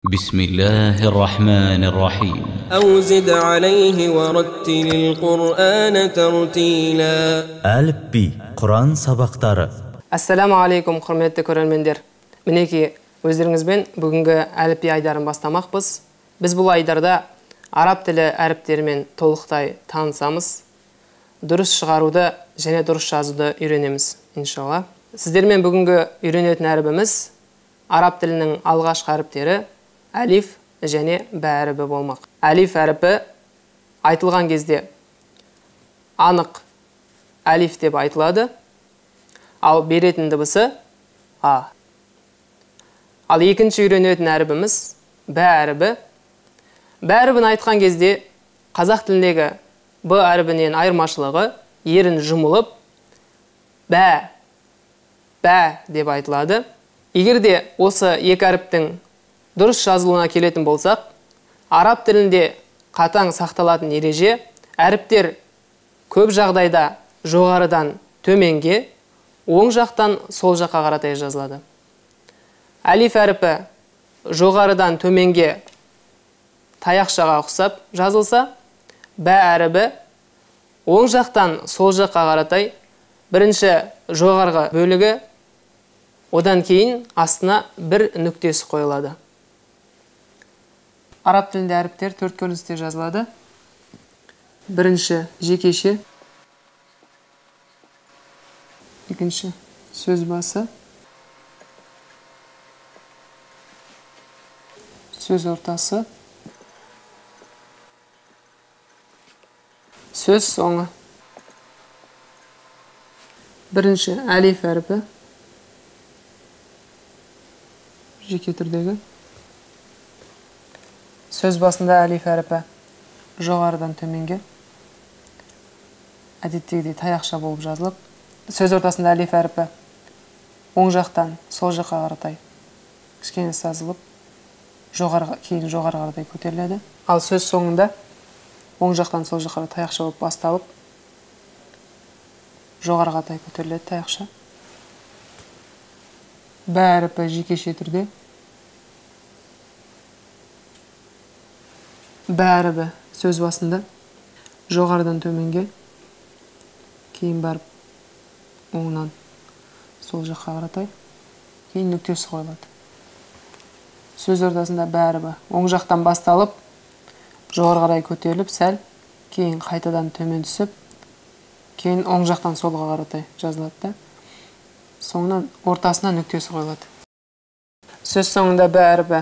بسم الله الرحمن الرحيم. أو زد عليه ورتل القرآن ترتيلا. Әліпби Құран сабақтары. Ассаламу алейкум, құрметті көрермендер. Мінекей, өздеріңізбен бүгінгі әліпби айдарын бастамақпыз. Біз бұл айдарда араб тілі әріптерімен толықтай танысамыз. Дұрыс шығаруды және дұрыс жазуды үйренеміз, иншалла. Сіздермен бүгінгі үйренетін әрібіміз араб тілінің алғашқы әріптері әлиф және бә әрібі болмақ. Әлиф әріпі айтылған кезде анық әлиф деп айтылады, ал беретін дыбысы а. Ал екінші үйренетін әрібіміз бә әрібі. Бә әрібін айтқан кезде қазақ тіліндегі б әрібінен айырмашылығы ерін жұмылып бә, бә деп айтылады. Егер де осы екі әріптің дұрыс жазылуына келетін болсақ, араб тілінде қатаң сақталатын ереже, әріптер көп жағдайда жоғарыдан төменге, оң жақтан сол жаққа қаратай жазылады. Әлиф әріпі жоғарыдан төменге таяқшаға ұқсап жазылса, бә әрібі оң жақтан сол жаққа қаратай бірінші жоғарғы бөлігі, одан кейін астына бір нүктесі қойылады. Араб тілінде әріптер төрт көріністе жазылады. Бірінші жекеше, екінші сөз басы, сөз ортасы, сөз соңы. Бірінші әлиф әріпі жеке түрдегі. Сөз басында әлиф әріпі жоғарыдан төменге әдеттегідей таяқша болып жазылып, сөз ортасында әлиф әріпі оң жақтан сол жаққа қаратай кішкене созылып, кейін жоғары қаратай көтеріледі. Ал сөз соңында оң жақтан сол жаққа таяқша болып басталып, жоғары қаратай көтеріледі таяқша. Бә әріпі жекеше түрде. Бә әріпі сөз басында жоғарыдан төменге, кейін барып оңнан сол жаққа қаратай, кейін нүктесі қойылады. Сөз ортасында бә әріпі оң жақтан басталып, жоғары қарай көтеріліп сәл, кейін қайтадан төмен түсіп, кейін оң жақтан солға қаратай жазылады да, соңынан ортасына нүктесі қойылады. Сөз соңында бә әріпі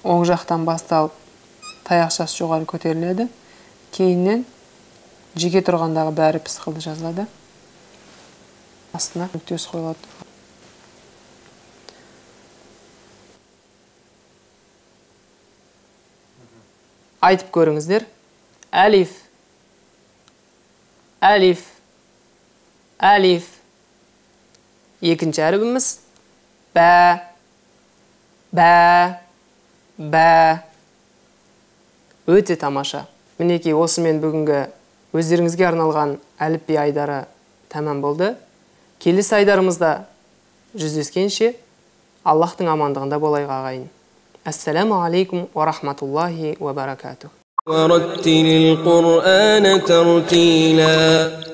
оң жақтан басталып, таяқшасы жоғары көтеріледі, кейіннен жеке тұрғандағы бә әріпі сықылды жазылады, астына нүктесі қойылады. Айтып көріңіздер. Әлиф, әлиф, әлиф. Екінші әрібіміз бә, бә, бә. Өте тамаша. Мінекей, осымен бүгінгі өздеріңізге арналған әліпби айдары тәмам болды. Келесі айдарымызда жүздескенше Аллахтың амандығында болайық, ағайын. Ассаламу алейкум ва рахматуллахи ва баракатух. ورتل القرآن ترتيلا.